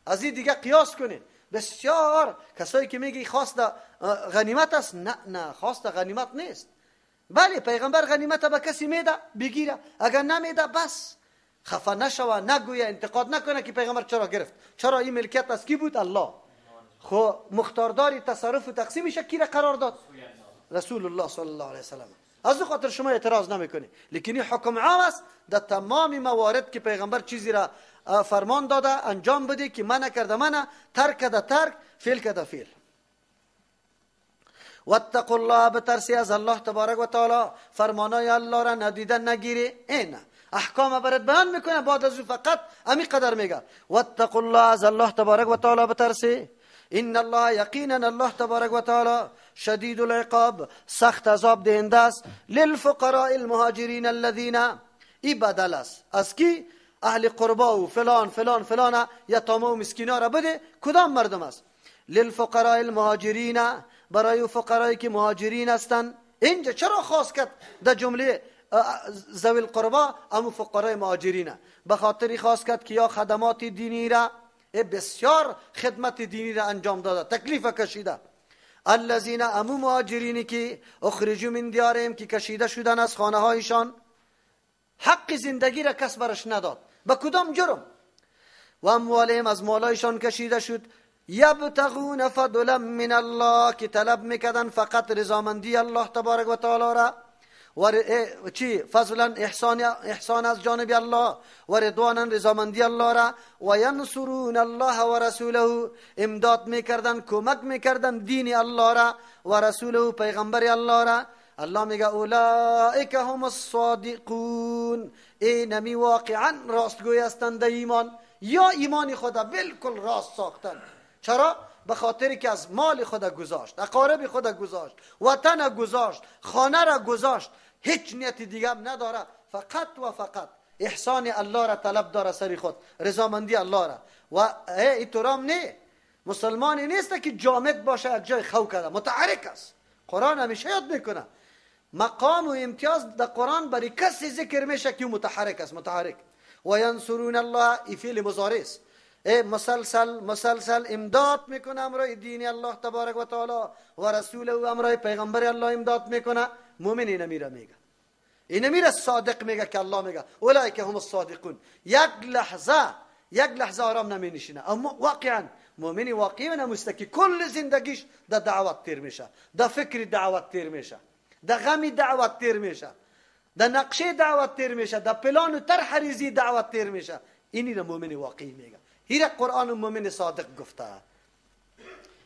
از این دیگه قیاس کنی. بسیار کسایی که میگی خواست غنیمت است، نه نه، خواست غنیمت نیست. بله پیغمبر غنیمت به کسی میده بگیره، اگر نمیده بس خفه نشوه، نگویه، انتقاد نکنه که پیغمبر چرا گرفت، چرا این ملکیت از کی بود؟ الله. خو مختارداری تصرف و تقسیمش کی را قرار داد؟ رسول الله صلی الله علیه وسلم. از او خاطر شما اعتراض نمیکنی، لیکن این حکم عام است در تمام موارد که پیغمبر چیزی را فرمان داده انجام بده که منع کرده منع، ترک کرده ترک، فعل کرده فعل. واتقوا الله، بترسی از الله تبارک و تعالی، فرمانای الله را ندیده نگیری. این احکام برات بیان میکنه، بعد از او فقط امی قدر میگه واتقوا الله، از الله تبارک و تعالی بترسی. ان الله یقینا الله تبارک و تعالی شدید العقاب، سخت عذاب دهنده است. للفقراء المهاجرین الذین، ای بدل است از کی؟ اهل قربا و فلان فلان فلان یتاما و مسکینا را بده. کدام مردم است؟ للفقراء المهاجرین، برای فقرایی که مهاجرین هستند. اینجا چرا خاص کرد در جمله ذوی القربا امو فقرای مهاجرین؟ به خاطر خاص کرد که یا خدمات دینی را، بسیار خدمت دینی را انجام داده، تکلیف کشیده. الذین، امو مهاجرینی که اخرجوا من دیارهم، که کشیده شدن از خانه هایشان، حق زندگی را کس برش نداد، به کدام جرم؟ و اموالهم، از مالایشان کشیده شد. یبتغون فضلا من الله، که طلب میکردن فقط رضامندی الله تبارک و تعالی را، و چی؟ فضلا احسان از جانب الله، و رضوانا رضامندی الله را، و ینصرون الله و رسوله، امداد میکردن، کمک میکردن دین الله را و رسوله پیغمبر الله را. الله میگه اولئک هم الصادقون، اینمی واقعا راستگوی هستند در ایمان، یا ایمان خدا بالکل راست ساختن. چرا؟ به خاطر که از مال خود گذاشت، اقارب خود گذاشت، وطن گذاشت، خانه را گذاشت، هیچ نیت دیگه هم نداره، فقط و فقط احسان الله را طلب داره سر خود، رضامندی الله را. و اینطورام نه، مسلمانی نیست که جامد باشه یک جای خو کرده، متحرک است. قرآن همیشه یاد میکنه مقام و امتیاز در قرآن برای کسی ذکر میشه که متحرک است، متحرک. و ینصرون الله، ای فعل مضارع است، مسلسل مسلسل امداد میکنه امرای دین الله تبارک و تعالی و رسول او، امرای پیغمبر الله امداد میکنه. مؤمن اینه میره میگه، اینه میره صادق میگه که الله میگه اولئک هم الصادقون. یک لحظه، یک لحظه آرام نمی نشینه. اما واقعا مؤمنی واقعی نموسته که کل زندگیش در دعوت تیر میشه، در فکر دعوت تیر میشه، در غم دعوت تیر میشه، در نقشه دعوت تیر میشه، در پلان و طرح ریزی دعوت تیر میشه. اینی را مؤمن واقعی میگه. هیر قرآن مؤمن صادق گفته.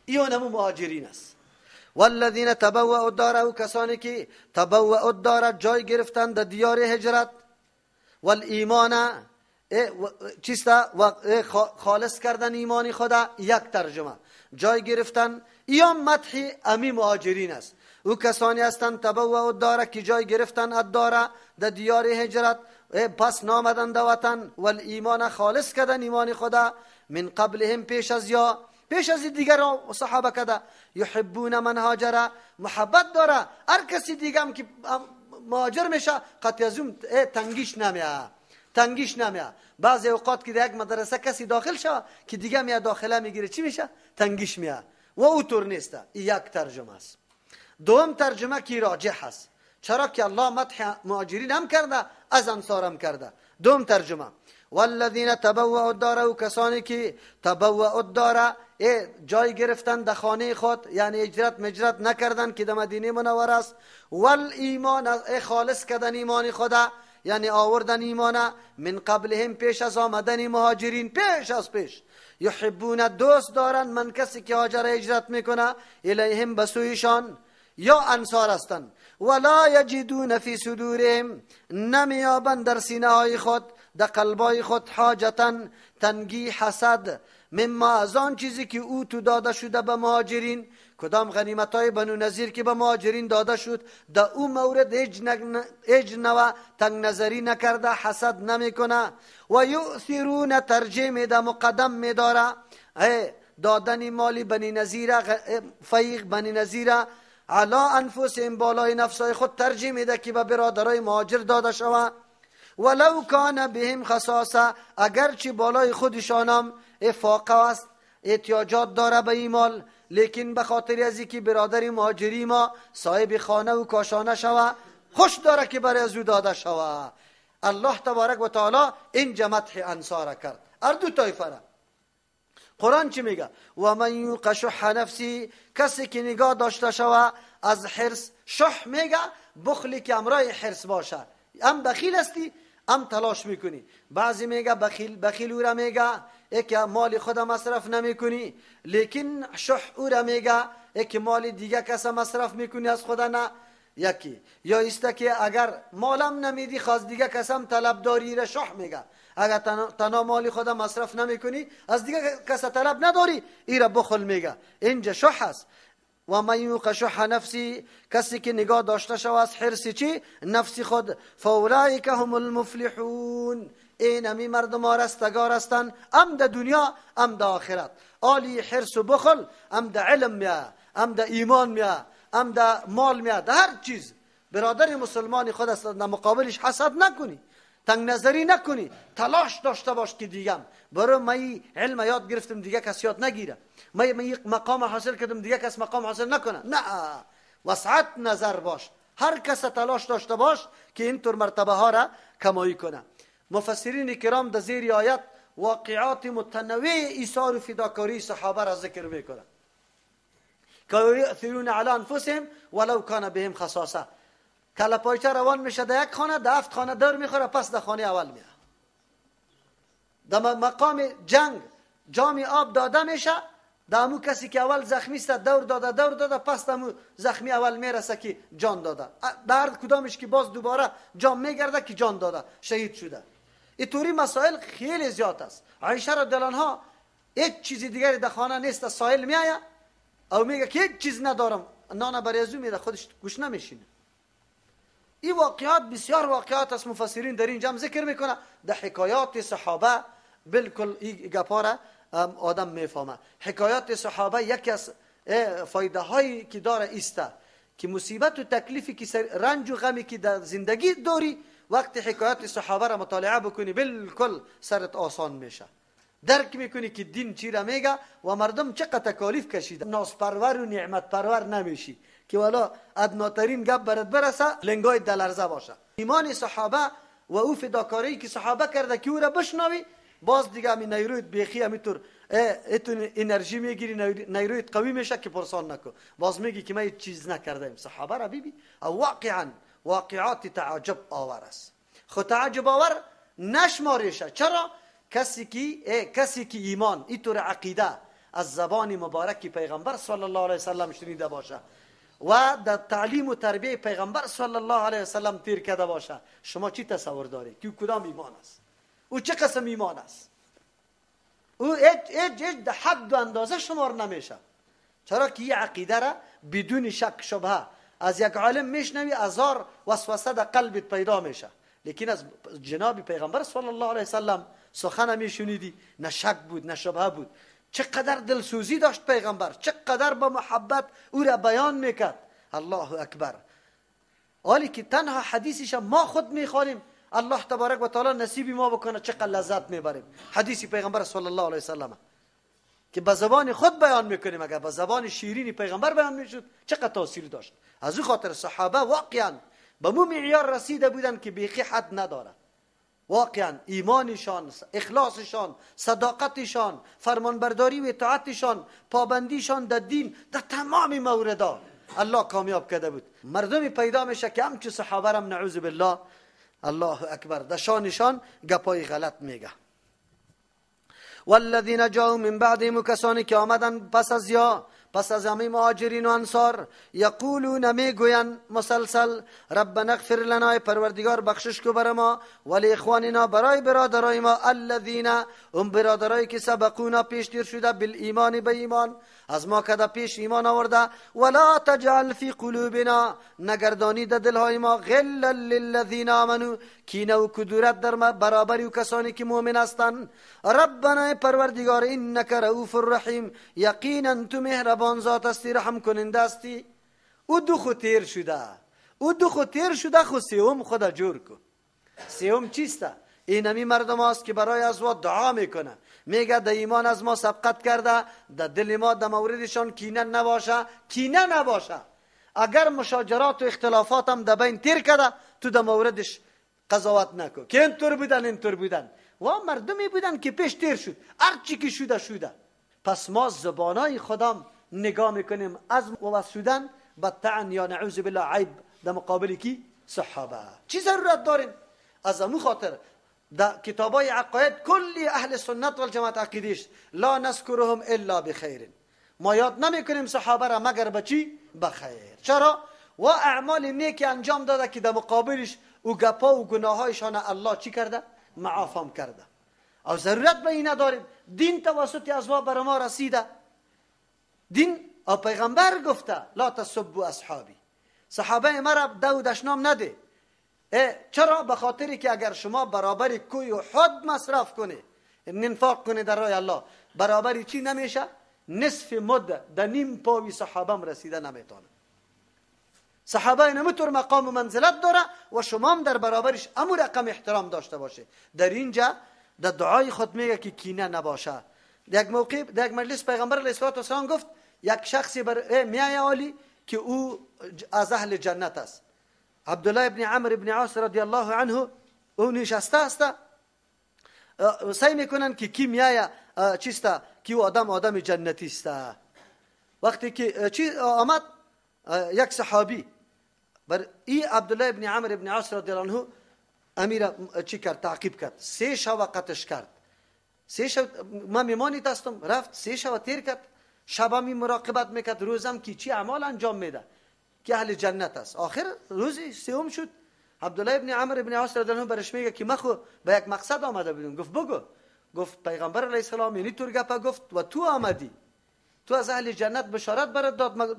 ایون همو مهاجرین است. والذین تبوأوا الدار، و کسانی که تبوأوا الدار جای گرفتن در دیار هجرت، والایمان چیست و خالص کردن ایمان خدا. یک ترجمه جای گرفتن، ایام مدح امی مهاجرین است. او کسانی هستند تبوأوا الدار که جای گرفتن الدار در دیار هجرت، پس نامدن در وطن، والایمان خالص کردن ایمان خدا، من قبلهم پیش از یا پیش از دیگر صحابه کده. یحبون من هاجر، محبت داره هر کسی دیگه هم که مهاجر میشه قطع از اون تنگیش نمیه، تنگیش نمیه. بعضی اوقات که در یک مدرسه کسی داخل شوه که دیگه میاد داخله میگیره چی میشه؟ تنگیش میه. و او طور نیسته. یک ترجمه است. دوم ترجمه که راجح است، چرا که الله مدح مهاجرین هم کرده از انصار هم کرده. دوم ترجمه والذین تبوأوا الدار، و کسانی که تبوأوا الدار جای گرفتن در خانه خود، یعنی هجرت مجرت نکردن که در مدینه منوره است، والایمان خالص کردن ایمان خدا، یعنی آوردن ایمان، من قبلهم پیش از آمدن مهاجرین، پیش از پیش. یحبون دوست دارن من کسی که هاجر هجرت میکنه، الیهم بسویشان یا انصار هستند. ولا یجدون فی صدورهم، نمیابند در سینه های خود، در قلبای خود، حاجتا تنگی، حسد، مما از آن چیزی که او تو داده شده به مهاجرین. کدام غنیمت های بنو نظیر که به مهاجرین داده شد، در او مورد هیچ نوع تنگ نظری نکرده، حسد نمیکنه. و یؤثرون ترجیح میده، مقدم میداره دادن مال بنی نظیر، فیق بنی نظیر علی انفسهم بالای نفسای خود ترجیح میده که به برادرای مهاجر داده شوه. ولو کان بهم خصاصه، اگرچه بالای خودشانم افاقه است، احتیاجات داره به این مال، لیکن به خاطر از اینکه برادر مهاجری ما صاحب خانه و کاشانه شوه، خوش داره که برای از او داده شوه. الله تبارک و تعالی اینجا مدح انصار کرد، هر دو طایفه را. قرآن چی میگه؟ و من یوق شح نفسی، کسی که نگاه داشته شوه از حرص. شح میگه بخلی که امرای حرص باشه، هم بخیل هستی هم تلاش میکنی. بعضی میگه بخیل، بخیل او را میگه که مال خود مصرف نمیکنی، لیکن شح او را میگه که مال دیگه کس مصرف میکنی از خدا نه. یکی یا ایسته که اگر مالم نمیدی خواست دیگه کسم طلبداری را شح میگه. اگر تنها مال خود مصرف نمیکنی از دیگه کس طلب نداری، ای را بخل میگه. اینجا شح است. و من یوق شح نفسی، کسی که نگاه داشته شود از حرص چی؟ نفس خود، فاولئک هم المفلحون، این امی مردم ها رستگار هستند، ام در دنیا ام در آخرت. آلی حرص و بخل ام در علم میا، ام در ایمان میا، ام در مال میا، در هر چیز. برادر مسلمان خود است، در مقابلش حسد نکنی، تنگ نظری نکنی، تلاش داشته باش که دیگم برای من علم یاد گرفتم دیگه کس یاد نگیره، من مقام حاصل کردم دیگه کس مقام حاصل نکنه. نه، وسعت نظر باش، هر کس تلاش داشته باش که اینطور مرتبه ها را کمایی کنه. مفسرین کرام در زیر آیت واقعات متنوع ایثار و فداکاری صحابه را ذکر میکنه که یؤثرون علی انفسهم ولو کان بهم خصاصه. کله پایچه روان میشه در یک خانه، در هفت خانه دور میخوره، پس در خانه اول میره. در مقام جنگ جام آب داده میشه، در امو کسی که اول زخمی است دور داده دور داده، پس در امو زخمی اول میرسه که جان داده. در کدامش که باز دوباره جام میگرده که جان داده، شهید شده. اینطوری مسائل خیلی زیاد است. عایشه رضی الله عنها هیچ چیز دیگری در خانه نیست، ساحل میآید او میگه که هیچ چیز ندارم، نان برای ازو میده، خودش گوش نمیشینه. این واقعات بسیار واقعات است، مفسرین در این جمع ذکر میکنه. در حکایات صحابه بالکل این گپا را آدم میفهمه. حکایات صحابه یکی از فایده هایی که داره ایسته که مصیبت و تکلیفی که رنج و غمی که در زندگی داری، وقتی حکایات صحابه را مطالعه بکنی بالکل سرت آسان میشه، درک میکنی که دین چی را میگه و مردم چقدر تکالیف کشیده. ناز پرور و نعمت پرور نمیشی که والا ادناترین گپ برات برسه لنگای دلرزه باشه. ایمان صحابه و او فداکاری که صحابه کرده که او را بشنوی، باز دیگه همین نیرویت بیخی همینطور اتون انرژی میگیری، نیرویت قوی میشه که پرسان نکن، باز میگی که من هیچ چیز نکردم. صحابه را ببین، واقعا واقعات تعجب آور است. خود تعجب آور نشماریشه. چرا؟ کسی که ایمان اینطور عقیده از زبان مبارک پیغمبر صلی الله علیه وسلم شنیده باشه و در تعلیم و تربیه پیغمبر صلی الله علیه وسلم تیر کرده باشه، شما چی تصور داری که کدام ایمان است؟ او چه قسم ایمان است؟ او هیچ در حد و اندازه شمار نمیشه. چرا که این عقیده را بدون شک شبهه از یک عالم میشنوی، هزار وسوسه در قلبت پیدا میشه، لیکن از جناب پیغمبر صلی الله علیه وسلم سخن میشنیدی، نه شک بود نه شبهه بود. چقدر دلسوزی داشت پیغمبر، چقدر با محبت او را بیان میکرد. الله اکبر. حالی که تنها حدیثش ما خود میخوانیم، الله تبارک و تعالی نصیب ما بکنه چقدر لذت میبریم. حدیث پیغمبر صلی الله علیه وسلم که به زبان خود بیان میکنیم، اگر به زبان شیرین پیغمبر بیان میشد چقدر تاثیر داشت. از او خاطر صحابه واقعا به مو معیار رسیده بودن که بیخی حد نداره. واقعا ایمانشان، اخلاصشان، صداقتشان، فرمانبرداری و اطاعتشان، پابندیشان در دین، در تمام موردا الله کامیاب کرده بود. مردمی پیدا میشه که همچو صحابه رم نعوذ بالله، الله اکبر، در شانشان گپای غلط میگه. والذین جاءوا من بعدهم، کسانی که آمدن پس از یا پس از همه مهاجرین و انصار، یقولون میگوین مسلسل ربنا اغفر لنا، پروردگار بخشش کو بر ما، ولی اخواننا برای برادرای ما، الذین اون برادرایی که سبقونا پیشتر شده، بالایمان به ایمان، از ما کده پیش ایمان آورده، ولا تجعل فی قلوبنا نگردانی در دلهای ما، غلا للذین آمنوا کینه و کدورت در برابر و کسانی که مؤمن هستند. ربنا پروردگار انک رؤوف الرحیم، یقینا تو مهربان ذات هستی، رحم کننده هستی. او دو خو تیر شده، او دو خو تیر شده، خو سیوم خدا جور کو. سیوم چیسته؟ این همی مردم هاست که برای از ما دعا میکنه، میگه در ایمان از ما سبقت کرده، در دل ما در موردشان کینه نباشه، کینه نباشه. اگر مشاجرات و اختلافات هم در بین تیر کرده، تو در موردش قضاوت نکن که اینطور بودن اینطور بودن. و مردمی بودن که پیش تیر شد، هرچی که شده شده. پس ما زبانای خودم نگاه میکنیم از وسودن به طعن یا نعوذ بالله عیب در مقابل کی؟ صحابه. چی ضرورت داریم؟ از امو خاطر در کتابای عقاید کلی اهل سنت و الجماعت عقیدیش لا نذکرهم الا بخیر، ما یاد نمیکنیم صحابه را مگر به چی؟ بخیر. چرا؟ و اعمال نیکی انجام داده که در مقابلش او گپا و گناهایشان الله چی کرده؟ معافام کرده. او ضرورت به این نداریم. دین توسط از ما بر ما رسیده. دین او پیغمبر گفته لا تسبوا اصحابی، صحابه مرا دو دشنام نده. چرا؟ به خاطری که اگر شما برابر کوی و حد مصرف کنی، انفاق کنی در راه الله، برابر چی نمیشه؟ نصف مد در نیم پاوی صحابه هم رسیده نمیتونه. صحابه اینمطور مقام و منزلت داره و شما هم در برابرش امو رقم احترام داشته باشه. در اینجا در دعای خود میگه که کینه نباشه. در یک موقع در یک مجلس پیغمبر علیه الصلاة والسلام گفت یک شخصی بر میای عالی که او از اهل جنت است. عبدالله ابن عمرو ابن عاص رضی الله عنه او نشسته است، سعی میکنن که کی میای چیست که او آدم آدم جنتی است. وقتی که چی آمد یک صحابی بر ای عبدالله ابن عمرو ابن عاص رضی الله عنه امیر چی کرد؟ تعقیب کرد، سه شب قتش کرد. سه شب ما میمانی هستم، رفت سه شب تیر کرد، شب می مراقبت میکرد، روزم که چی اعمال انجام میده که اهل جنت است. آخر روزی سوم شد، عبدالله ابن عمرو ابن عاص رضی الله عنه برش میگه که من خو به یک مقصد آمده بودم. گفت بگو. گفت پیغمبر علیه السلام یعنی طور گپه گفت و تو آمدی، تو از اهل جنت بشارت برات داد، من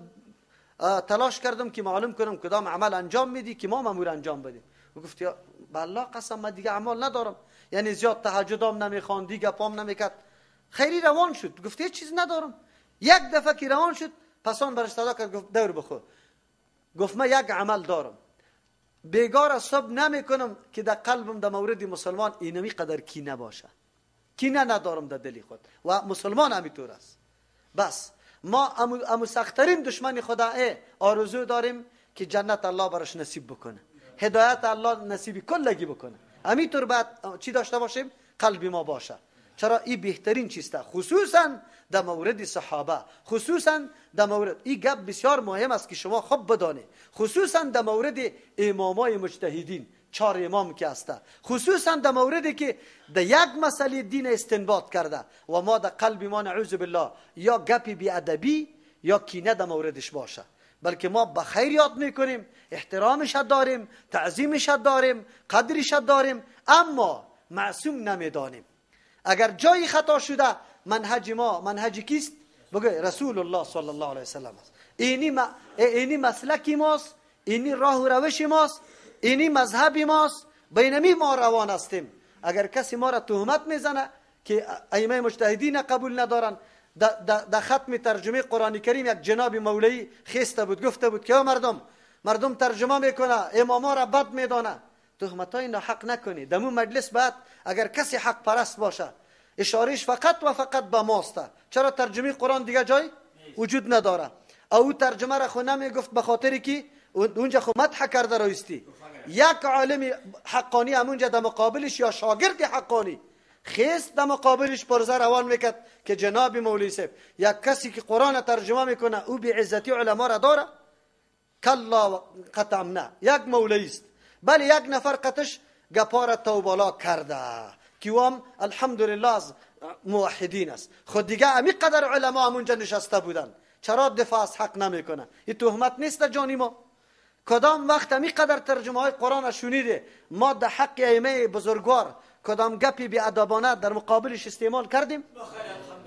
تلاش کردم که معلوم کنم کدام عمل انجام میدی که ما مامور انجام بدیم. گفت یا بالله قسم من دیگه اعمال ندارم، یعنی زیاد تهجدام نمیخوان، دیگه پام نمیکرد. خیلی روان شد، گفت هیچ چیز ندارم. یک دفعه که روان شد پسان برش صدا کرد، گفت دور بخو. گفت من یک عمل دارم، بیگار صبح نمیکنم که در قلبم در مورد مسلمان اینمی قدر کینه باشه، کینه ندارم در دل خود و مسلمان همینطور است. بس ما امو سختترین دشمن خدا آرزو داریم که جنت الله برش نصیب بکنه، هدایت الله نصیب کلگی بکنه. همینطور باید چی داشته باشیم؟ قلب ما باشه. چرا این بهترین چیسته، خصوصا در مورد صحابه، خصوصا در مورد این گپ بسیار مهم است که شما خوب بدانید، خصوصا در مورد امامای مجتهدین، چهار امام که هسته، خصوصا در موردی که در یک مسئله دین استنباط کرده و ما در قلب ما نعوذ بالله یا گپی بی ادبی یا کینه در موردش باشه، بلکه ما به خیر یاد میکنیم، احترامش داریم، تعظیمش داریم، قدرش داریم، اما معصوم نمیدانیم. اگر جایی خطا شده منهج ما منهج کیست؟ بگه رسول الله صلی الله علیه وسلم است. اینی مسلک ماست، اینی راه و روش ماست، اینی مذهب ماست، بینمی ما روان هستیم. اگر کسی ما را تهمت میزنه که ائمه مجتهدین قبول ندارن، در ختم ترجمه قرآن کریم یک جناب مولوی خسته بود، گفته بود که مردم ترجمه میکنه، اماما را بد میدانه. تهمت های ناحق نکنی. در مو مجلس بعد اگر کسی حق پرست باشه اشارهش فقط و فقط به ماست. چرا ترجمه قرآن دیگه جای وجود نداره؟ او ترجمه را خو نمیگفت به خاطری که اونجا خو مدح کرده رایستی. یک عالم حقانی همونجا در مقابلش یا شاگرد حقانی خیست در مقابلش پرزه روان میکرد که جناب مولوی صاحب یک کسی که قرآن ترجمه میکنه او بی عزتی علما را داره؟ کلا قطعا نه، یک مولوی است. بله یک نفر قطش گپار توبالا کرده که هم الحمدلله از موحدین است. خود دیگه امی قدر علما همونجا نشسته بودن، چرا دفاع از حق نمیکنه؟ این تهمت نیست جانی ما. کدام وقت امی قدر ترجمه های قرآن شنیده ما در حق ائمه بزرگوار کدام گپی بی ادبانه در مقابلش استعمال کردیم؟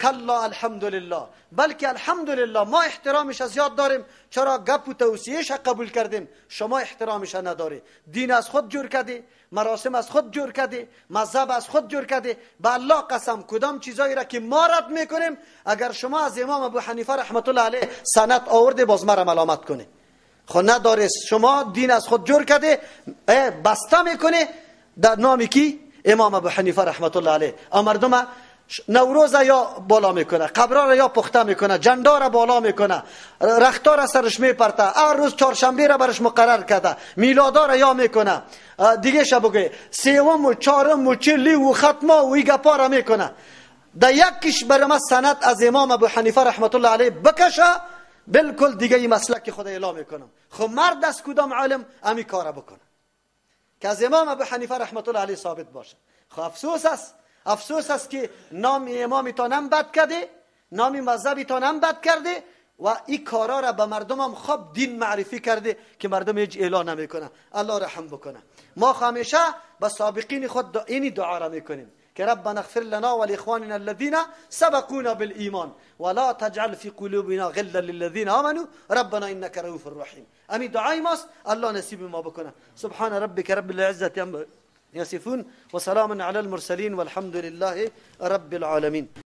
کلا الحمدلله. بلکه الحمدلله ما احترامش از یاد داریم، چرا گپ و توصیهش قبول کردیم، شما احترامش نداری. دین از خود جور کردی، مراسم از خود جور کردی، مذهب از خود جور کردی. به الله قسم کدام چیزایی را که ما رد میکنیم اگر شما از امام ابو حنیفه رحمت الله علیه سند آورده باز مرا ملامت کنی. خب نداره، شما دین از خود جور کرده بسته میکنه در نام کی؟ امام ابو حنیفه رحمت الله علیه. مردم نوروز یا بالا میکنه، قبرا را یا پخته میکنه، جندا را بالا میکنه، رختا را سرش میپرته، هر روز چهارشنبه را برش مقرر کرده، میلادا را یا میکنه، دیگه شب بگه سوم و چهارم و چلی و ختمه و این گپا را میکنه. در یکیش بر ما سند از امام ابو حنیفه رحمت الله علیه بکشه، بالکل دیگه این مسلک خود اعلام میکنم. خب مرد از کدام عالم امی کارا بکنه که از امام ابو حنیفه رحمت الله علیه ثابت باشه؟ خب افسوس است، افسوس است که نام امامیتان بد کرده، نام مذهبیتان بد کرده و این کارا را به مردم هم خوب دین معرفی کرده که مردم هیچ اعلان نمیکنه. الله رحم بکنه. ما همیشه به سابقین خود اینی دعا را میکنیم که ربنا اغفر لنا ولاخواننا الذين سبقونا بالایمان ولا تجعل في قلوبنا غلا للذين آمنوا ربنا انك رؤوف رحیم. امی دعای ماست، الله نصیب ما بکنه. سبحان ربك رب العزة عما يصفون وسلام على المرسلين والحمد لله رب العالمين.